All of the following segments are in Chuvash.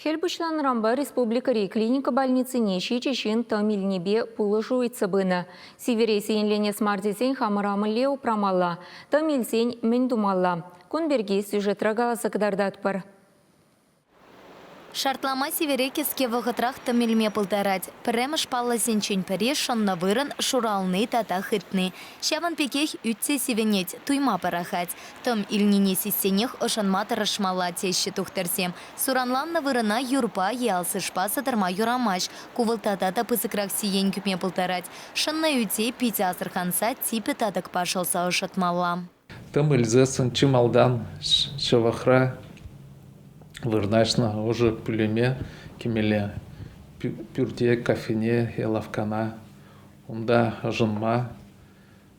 Хӗл пуҫланнӑранпа республикӑри клиника больницине ҫичӗ ҫын тӑм илнипе пулӑшу ыйтса пынӑ. Сивӗре сиенленес мар тесен хамӑра мӗнле упрамалла? Тӑм илсен мӗн тумалла? Кун пирки сюжетра каласа кӑтартатпӑр. Шартлама сивӗре кӗске вӑхӑтрах тӑм илме пултарать. Пӗрремӗш паллӑсенчен пӗри шӑннӑ вырӑн шурални тата хытни. Ҫавӑн пекех ӳт те сивӗнет, туйма пӑрахать. Тӑм илнине сиссенех ӑшӑнма тӑрӑшмалла, теҫҫӗ тухтӑрсем. Суранланнӑ вырӑна юрпа е алсишпа сӑтӑрма юрамасть. Ку вӑл тата та пысӑкрах сиен кӳме пултарать. Шӑннӑ ӳте питӗ асӑрханса типӗ татӑкпа шӑлса ӑшӑтмалла. Тӑм илсессӗн чи малтан ҫывӑхра вырнаҫнӑ ӑшӑ пӳлӗме кӗмелле. Пӳрте, кафене е лавккана. Унта ӑшӑнма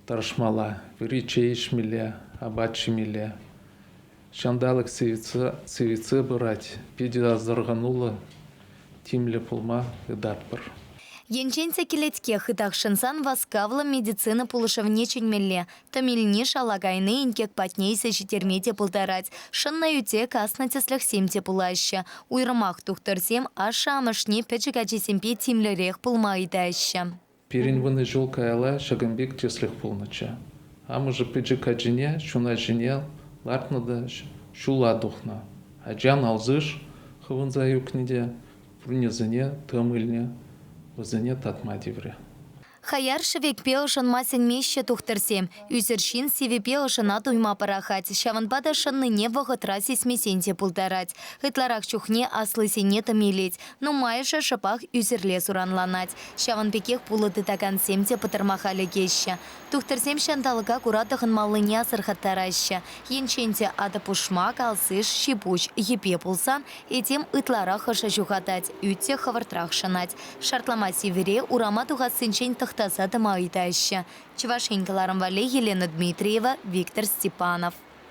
тӑрӑшмалла. Вӗри чей ӗҫмелле, апат ҫимелле. Ҫанталӑк сивӗтсе пырать, питӗ асӑрхануллӑ, тимлӗ пулма ыйтатпӑр. Енчен те кӗлетке хытах шӑнсан васкавлӑ медицина пулӑшӑвне чӗнмелле. Тӑм илни шала кайни инкек патне илсе ҫитерме те пултарать. Шӑннӑ ӳте каснӑ тӗслӗхсем те пулаҫҫӗ. Уйрӑмах тухтӑрсем ашшӗ-амӑшне пӗчӗк ачисемпе тимлӗрех пулма ыйтаҫҫӗ. Пирӗн вунӑ ҫул каялла ҫакӑн пек тӗслӗх пулнӑччӗ. Амӑшӗ пӗчӗк ачине ҫуна ҫине лартнӑ та ҫула тухнӑ. Ачан алсиш хывӑнса ӳкнӗ те пӳрнесене тӑм илнӗ, вӗсене татма тиврӗ. Хаяр шӗвекпе ӑшӑнма сӗнмеҫҫӗ тухтӑрсем. Ӳсӗр ҫын сивӗпе ӑшӑна туйма пӑрахать, ҫавӑнпа та шӑннине вӑхӑтра сисмесен те пултарать. Ытларах чухне аслисене тӑм илет. Нумайӑшӗ шӑпах ӳсӗрле суранланать. Ҫавӑн пекех пулӑ тытакансем те пӑтӑрмаха лекеҫҫӗ. Тухтӑрсем ҫанталӑка кура тӑхӑнмаллине асӑрхаттараҫҫӗ. Енчен те атӑ-пушмак, алсиш, ҫи-пуҫ йӗпе пулсан этем ытларах ӑшӑ ҫухатать, ӳт те хӑвӑртрах шӑнать. Шартлама сивӗре урама тухассинчен тӑхтаса тӑма ыйтаҫҫӗ. Чӑваш Ен кӑларӑм валли Елена Дмитриева, Виктор Степанов.